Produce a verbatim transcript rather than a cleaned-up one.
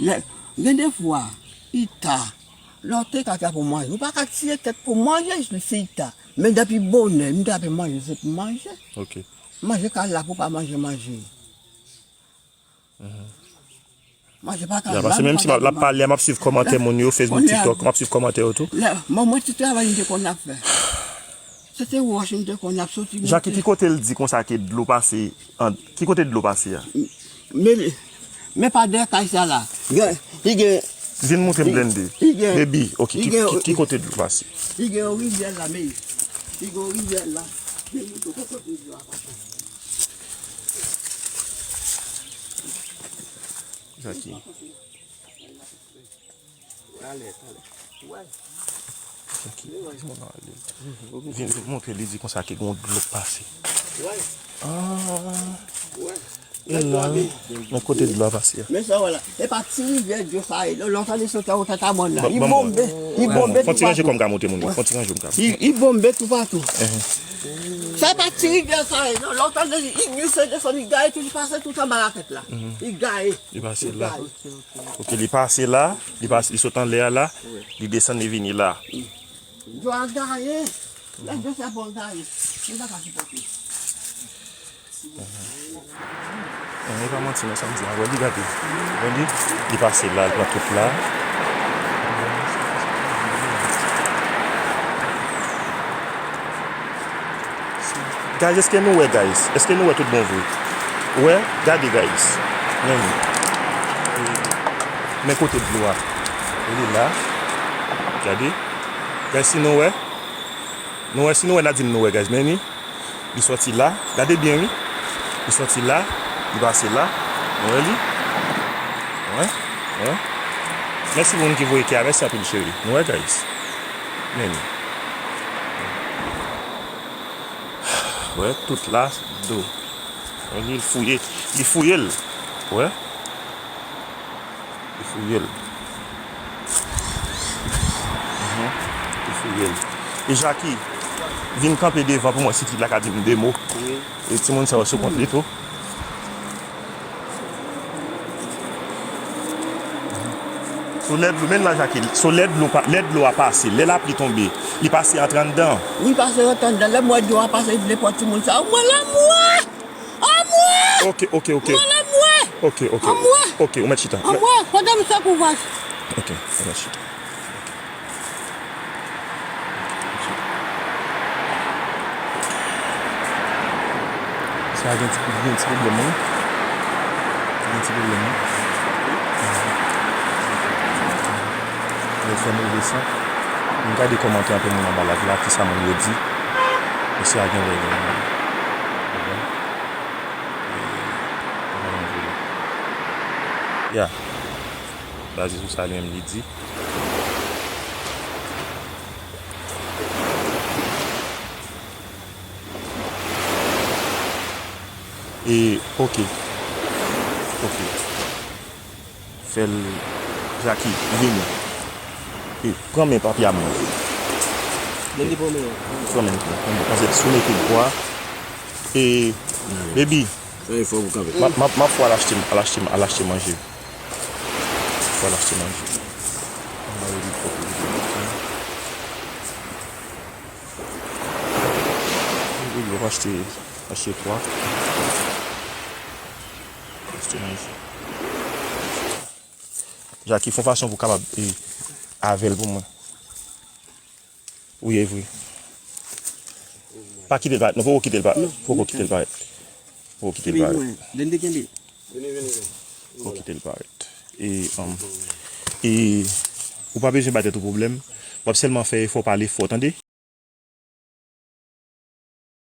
Lè, gen de fwa, i ta. Lè w te ka fè pou manje, ou pa ka tiye tèt pou manje, si i ta. Men depi bonè, m ta fè manje, se pou manje. Ok. Manje ka la pou pa manje, manje. Manje pa ka la, paske menm si m ap pale a, m ap swiv kòmantè moun yo, Facebook, TikTok, m ap swiv kòmantè yo tou. Lè, mwen, mwen ti travay m te konn ap fè. Se te wòch m te konn ap soti. Jackie, ki kote l di konsa ke dlo pase, an, ki kote dlo pase a? Men, men pa dèyè kay sa la. Gen, li gen. Vin montre m blende. Baby, ok, ki, ki, ki kote dlo pase? Li gen yon rivyè la, men. Li gen yon rivyè la. Vin montre w kote dlo a pase. Jackie. Jackie, di moun nan ale. Vin, vin montre li di konsa ke gen yon dlo k pase. Ah. E la, men kote dlo a pase a. Men sa w wè la. E pa ti rivyè dlo sa ye, non, lè w tande soti an wotè ta mòn la. Li bonbe, li bonbe toupatou. Fon ti ranje kò m ka montre moun yo. Fon ti ranje m ka. Li, li bonbe toupatou. Sa e pa ti rivyè sa ye, non, lè w tande li, li glise desann, li gaye tou, li pase tout anba rakèt la. Li gaye. Li pase la. Ok, li pase la, li pase, li sot anlè a la, li desann, li vini la. Dlo a gaye. Lè dlo sa bon gaye. Li pa ka sipòte. E pa manti non sa m di a. Wè li, gade. Wè li, li pase la, li pran tout la. Guys, èske nou wè, guys? Èske nou wè tout bon vre? Wè, gade, guys. Men li. Men kote dlo a. Li la. Gade. Guys, si nou wè. Nou wè, si nou wè, n a di m nou wè, guys. Men li. Li sòti la. Gade byen, wi. Li sòti la. Li pase la. Nou wè li? Wè? Wè? Mèsi pou moun ki voye kè a. Mèsi anpil, cheri. Nou wè, guys. Men li. Wè, tout la, dlo. Wè, li fouye, li fouye l. Wè. Li fouye l. Mhm. Li fouye l. E Jackie, vin kanpe devan pou mwen, si ti la ka di m de mo. Wi. E timoun sa yo sou kont li tou. Sou lè dlo, men la Jackie, sou lè dlo pa, lè dlo a pase, lè lapli tonbe, li pase antre anndan. Wi, pase antre anndan. Lè m wè dlo a pase, li vle pran timoun sa yo. Mwen lanmwe! Anmwe! Ok, ok, ok. Mwen lanmwe! Ok, ok. Anmwe! Ok, ou mèt chita. Anmwe! Kote m sekou vach? Ok, ou mèt chita. Sa gen ti, gen ti pwoblèm, wi. Gen ti pwoblèm, wi. Yo fè move san. M gade kòmantè anpil moun anba live la, kisa moun yo di. Mesye a gen rèl. Ya. Baze sou sa li menm li di. E, ok. Ok. Fè l, Jackie, vini. E, pran men papye a mwen. Pran men, pran men, pran men. Paske si w mete dlo a, e, baby, m ap, m ap, m ap fè w al achte, al achte, al achte manje. Fò l achte manje. Mwen redi pou li. Li pou achte, achte twa. Achte manje. Jackie, fè yon fason pou w kapab, e, avè l pou mwen. Wi, e vre. Pa kite l parèt. Non, poko kite l parèt. Poko kite l parèt. Poko kite l parèt. Poko kite l parèt. E, um, e, ou pa bezwen bay tèt ou pwoblèm. W ap sèlman fè efò pale fò, tande?